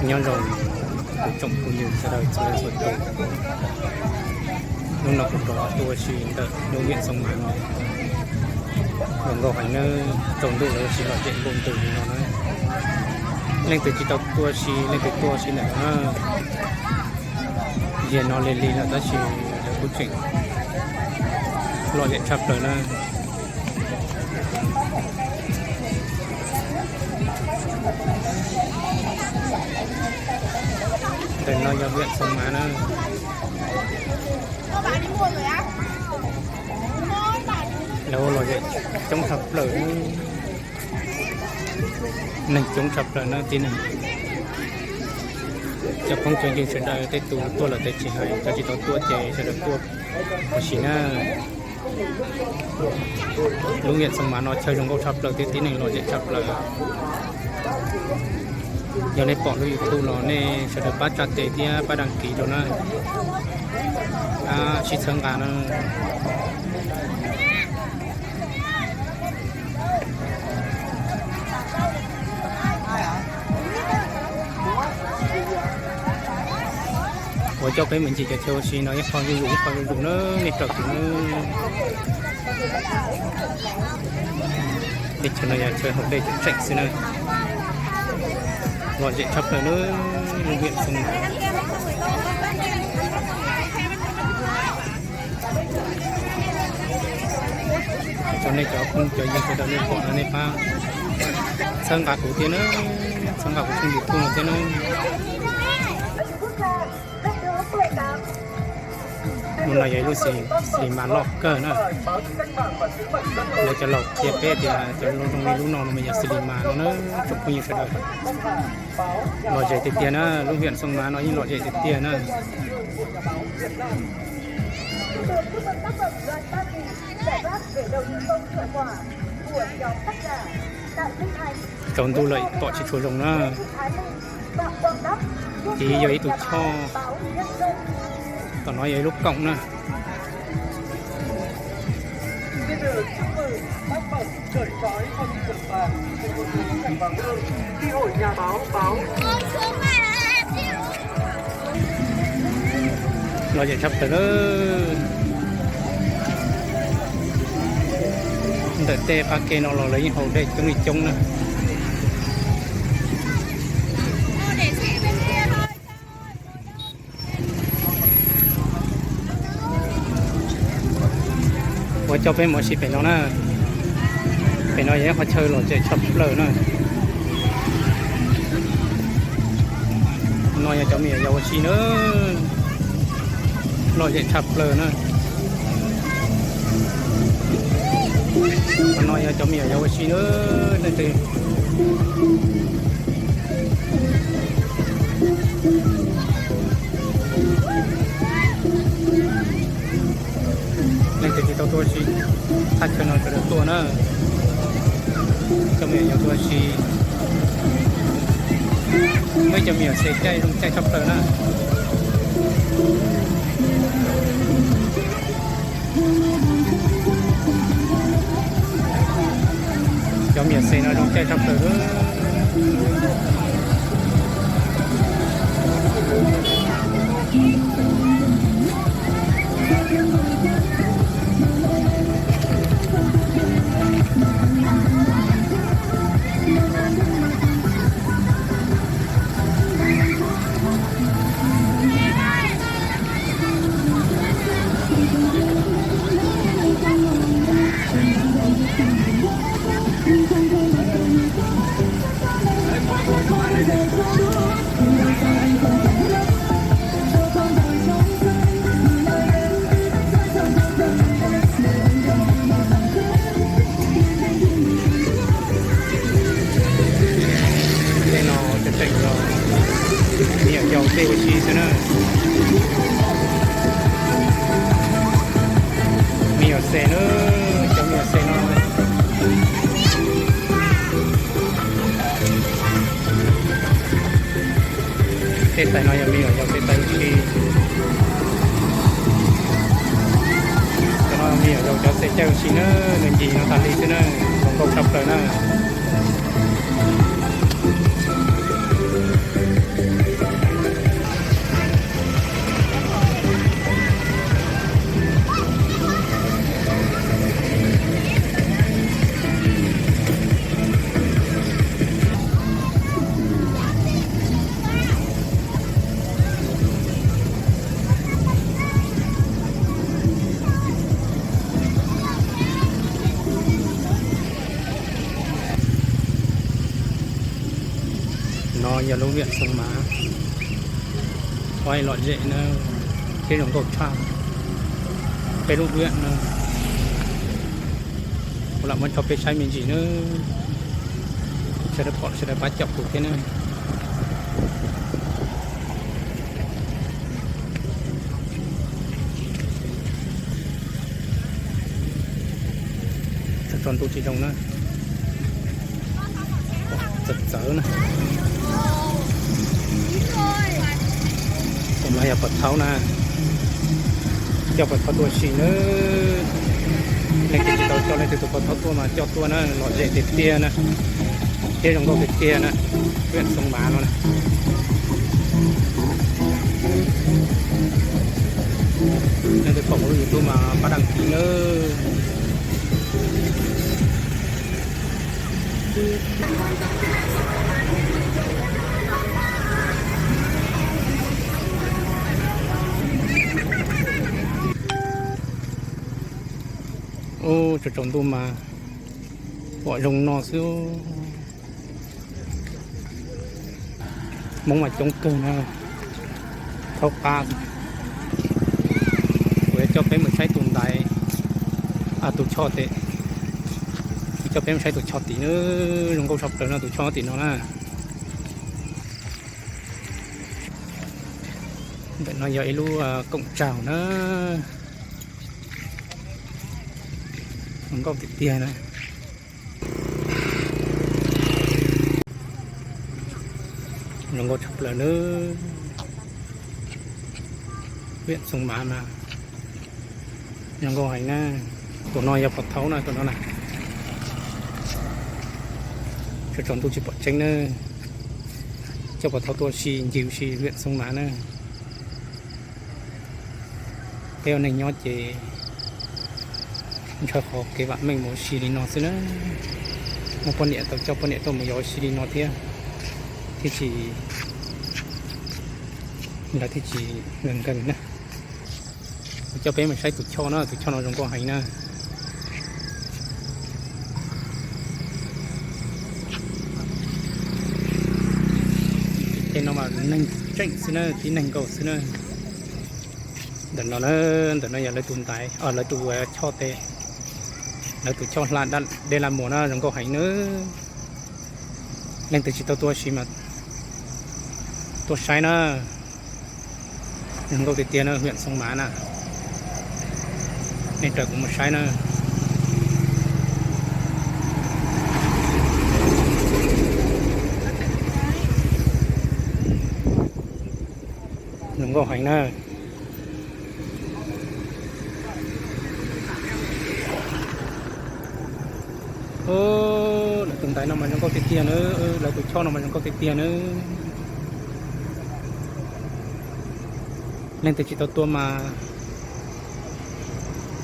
Nyob zoo kuv tsoom phooj ywg sawv daws txhua leej txhua tus, hnub no kuv rov tuaj ua si ntawm lub viam Xoo Mav no. Zoo nkauj heev nawb, tsaus ntuj lawv ua si lom zem npaum ntws li no na. Leej twg tsis tau tuaj ua si, leej twg tuaj ua si ntawm no na. Yam no lig lig lawm tab sis lawv kuj tseem lom zem tshaj plaws na. Ntawm no yog viam Xoo Mav na. Lawv ua lom zem coob tshaj plaws, neeg coob tshaj plaws na tib neeg. Cov phooj cov ywg sawv daws tej tus tuaj lawm tej tsis hais, cov tsis tau tuaj ces sawv daws tuaj ua si na. Lub viam Xoo Mav no chaw zoo nkauj tshaj plaws thiab tib neeg lom zem tshaj plaws. Yog nej pom lub YouTube los nej sawv daws pab tsa tes thiab pab đăng ký rau na. Sib txhawb nqa na. Ua coj peb mus ncig cov chaw ua si no ib qho zuj zus ib qho zuj zus na, nej raws kuv na. Tej chaw no yog chaw haus dej tseem tseem xwb na. Lom zem tshaj plaws na, lub viam Xoo Mav. Cov nej cov phooj cov ywg sawv daws nej pom no nej pab txhawb nqa kuv thiab na, txhawb nqa kuv tshooj YouTube no thiab na. Hnub no yog ib lub xis, xis mas loj kawg na. Lawv cov laus qhia peb tias cov zoo li lub no no mas yog xis mas no na, tsoom phooj ywg sawv daws. Lom zem tiag tiag na, lub viam Xoo Mav no yeej lom zem tiag tiag na. Tsaus ntuj lawm pom tsis tshua zoo na. Tid yog ib tug choj, tom no yog ib lub koom na. Lom zem tshaj plaws lawm. Ntawm tej qab ke no los lawv yeej haus dej coob li coob na. Ua coj peb mus ua si pem no na. Pem no yog ib qhov chaw lom zem tshaj plaws na. No yog cov me nyuam yaus ua si na. Lom zem tshaj plaws na. Qhov no yog cov me nyuam yaus ua si na. Leej twg Leej twg tsis tau tuaj ua si, thaj chaw no sawv daws tuaj na. Cov me nyuam yaus tuaj ua si, muaj ib cov me nyuam xes caij zoo caij tshaj plaws na. Cov me nyuam xes no zoo caij tshaj plaws. Tej no tseem yog me nyuam yaus tej ua si xwb na. Me nyuam xes na, cov me nyuam xes no. Tej tais no yog me nyuam yaus tej tais ua si. Cov no me nyuam yaus cov xes caij ua si na, nws ncig no tas li xwb na, zoo nkauj tshaj plaws na. No yog lub viam Xoo Mav, peb lom zem na, thiab zoo nkauj tshaj. Peb lub viam no kuv lam muab tso peb saib me ntsis na. Sawv daws pom sawv daws pab caum kuv thiab na. Tso ntuj tsis zoo na. Txawv txawv na. Tus no yog pov thaub na. Coj pov thaub tuaj si na. Leej twg tsis tau coj leej twg tus pov thaub tuaj mas coj tuaj na, lom zem tiag tiag na, thiab zoo nkauj tiag tiag na. Viam Xoo Mav no na. Leej twg pom kuv lub YouTube mas pab đăng ký nawb. Ub, tsaus tsaus ntuj mas pom zoo no xwb. Hmoob mas coob kawg na, thaub qab. Kuv yuav coj peb mus saib tus ntaiv, tus choj tim, kuv coj peb mus saib tus choj tim na, zoo nkauj tshaj plaws no tus choj tim no na. Ntawm no yog ib lub koom tsaug na, zoo nkauj tiag tiag na. Zoo nkauj tshaj plaws nawb. Viam Xoo Mav mas zoo nkauj heev na. Tus no yog pov thaub na, tus no na. Tsaus tsaus ntuj tsis pom tseeb na. Coj pov thaub tuaj si ncig ua si viam Xoo Mav na. Peb ua neeg nyob ces ntshaw qhov kev vam meej mus ua si li no xwb na. Muaj poj niam tau coj poj niam tuaj mus yos ua si li no thiab, thiaj tsis, lawv thiaj tsis nkees nkees na. Kuv coj peb mus saib tus choj na, tus choj no zoo nkauj heev na. Tej no mas neeg tseem xwb na, tib neeg nkaus xwb na. Ntawm no na, ntawm no yog lawv tus ntaiv, lawv tus choj tes, lawv tus choj hla dej laj muas na, zoo nkauj heev na. Leej twg tsis tau tuaj si mas tuaj saib na. Zoo nkauj tiag tiag na, viam Xoo Mav na. Nej raws kuv mus saib na. Zoo nkauj heev na. Lawv tus ntaiv no mas zoo nkauj tiag tiag na, lawv tus choj no mas zoo nkauj tiag tiag na. Leej twg tsis tau tuaj mas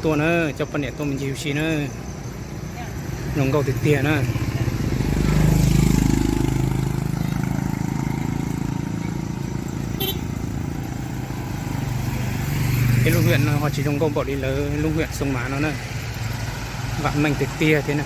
tuaj na, coj poj niam tuaj mus ncig ua si na, zoo nkauj tiag tiag na. Peb lub viam no ho tsis zoo nkauj npaum li lawv lub viam Xoo Mav no na, vam meej tiag tiag thiab na.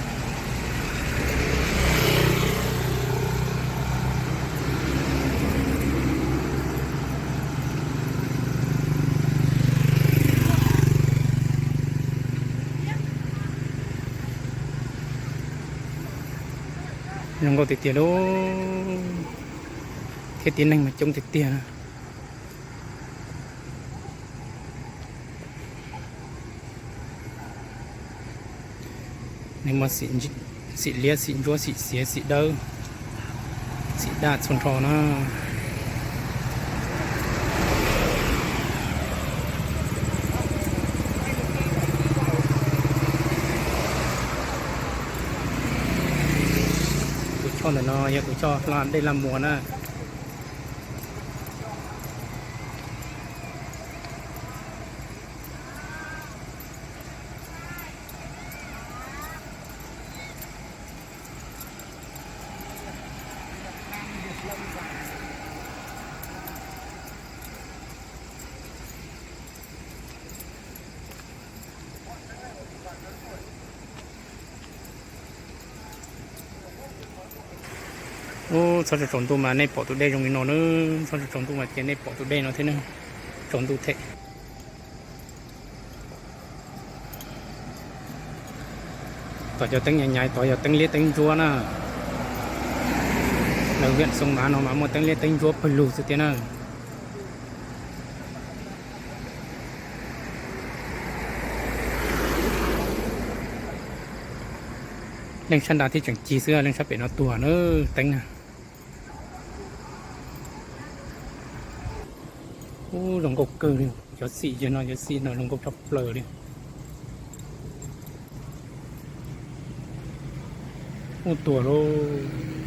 Zoo nkauj tiag tiag lauj, thiab tib neeg mas coob tiag tiag. Nws muaj xim liab, xim ntsuab, xim xiav, xim dawb, xim daj txhua nrho na. Tus choj ntawm no yog tus choj hla dej laj muas na. Txhob tsaus ntuj mas nej pom tus dej zoo li no na. Txhob tsaus ntuj mas ces nej pom tus dej no thiab na. Tsaus ntuj thiab. Tom cov teeb nyaiv nyaiv tod yog teeb liab teeb ntsuab na. Lawv viam Xoo Mav no mas muaj teeb liab teeb ntsuab pawg lug xwb tiag na. Leej sab nrad thiab tseem cig xwb, leej sab pem no tuag na, teeb na. Ub, zoo nkauj kawg li, cov xim yog no, cov xim no zoo nkauj tshaj plaws li. Ub, tuag lauj.